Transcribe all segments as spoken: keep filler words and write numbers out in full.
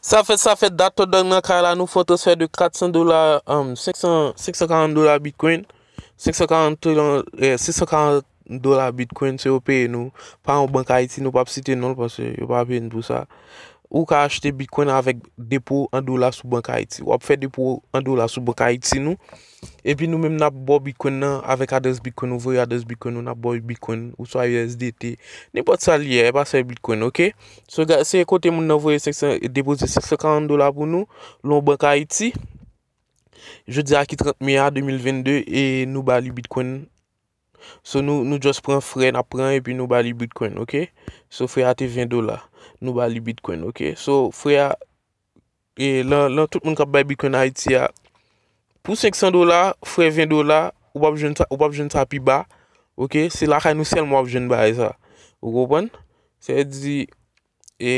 Sa fèt, sa fèt, Doctor Dog nan kay la, nou fè yon transfè de kat san dola, um, senk san, senk san karant dola Bitcoin, senk san karant dola, eh, senk san karant dola Bitcoin, se yo peye nou, pa yon bank Ayiti, nou p ap site non l, paske yo pa peye n pou sa. Ou ka achte Bitcoin avèk depo an dola sou bank Ayiti. W ap fè depo an dola sou bank Ayiti nou, epi nou menm n ap ba w Bitcoin nan avèk adrès Bitcoin ou, voye adrès Bitcoin ou, n ap ba w Bitcoin, oswa U S D T, nenpòt sa l ye, e pa sèl Bitcoin, oke? So, ga-, se kote moun nan voye senk san, depoze senk san karant dola pou nou, lon bank Ayiti. Jodi a ki trant me a de mil vennde, e nou ba li Bitcoin. So, nou, nou just pran frè, n ap pran, epi nou ba li Bitcoin, oke? So, frè a te ven dola, nou ba li Bitcoin, oke? So, frè a, e, lan, lan tout moun k ap bay Bitcoin Ayiti a, pou senk san dola, frè ven dola, ou p ap jwenn sa, ou p ap jwenn sa pi ba, oke? Se lakay nou sèlman w ap jwenn bagay sa. Ou konprann? Sa vle di, e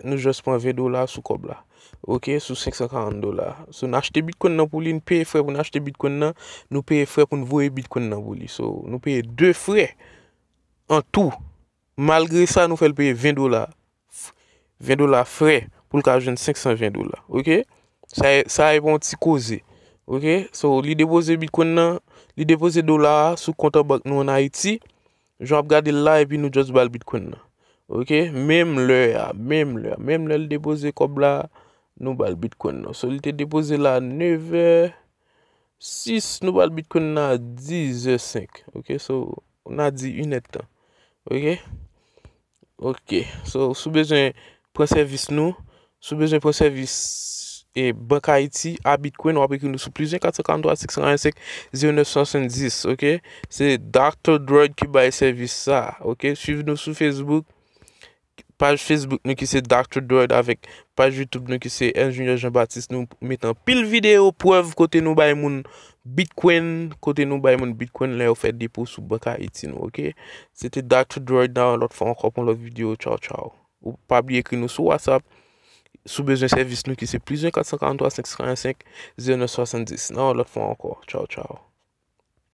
nou just pran ven dola sou kòb la. Oke, sou senk san karant dola. So, n achte Bitcoin nan pou li, n peye frè pou n achte Bitcoin nan, nou peye frè pou n voye Bitcoin nan pou li. So, nou peye de frè an tou. Malgre sa, nou fè l peye ven dola. Ven dola frè pou l ka jwenn senk san ven dola. Oke? Sa, sa e pa yon ti koze. Oke? So, li depoze Bitcoin nan, li depoze dola a sou kont an bank nou an Ayiti. Jan w ap gade l la, epi nou just ba l Bitcoin nan. Oke? Menm lè a, menm lè a, menm lè l depoze kòb la, nou ba l Bitcoin nan. So, li te depoze la nevè sis, nou ba l Bitcoin nan a dizè senk. Oke? So, n a di inèdtan. Oke? Oke. So, si w bezwen pran sèvis nou, si w bezwen pran sèvis, e, Bank Ayiti a Bitcoin, w ap ekri nou sou plis yen kat san karant twa, senk san karant senk, zewo nèf swasanndiz, oke? Se Doctor Droid ki bay sèvis sa, oke? Swiv nou sou Facebook, paj Facebook nou ki se Doctor Droid avèk paj YouTube nou ki se Enjenyè Jean Baptiste. Nou met anpil videyo prèv kote nou bay moun Bitcoin, kote nou bay moun Bitcoin lè yo fè depo sou Bank Ayiti nou, oke? Se te Doctor Droid, nan yon lòt fwa ankò pou yon lòt videyo. Tchaw, tchaw. Ou pa bliye ekri nou sou WhatsApp si w bezwen sèvis nou ki se plis yen kat san karant twa, senk san karant senk, zewo nèf swasanndiz. Nan yon lòt fwa ankò. Tchaw, tchaw.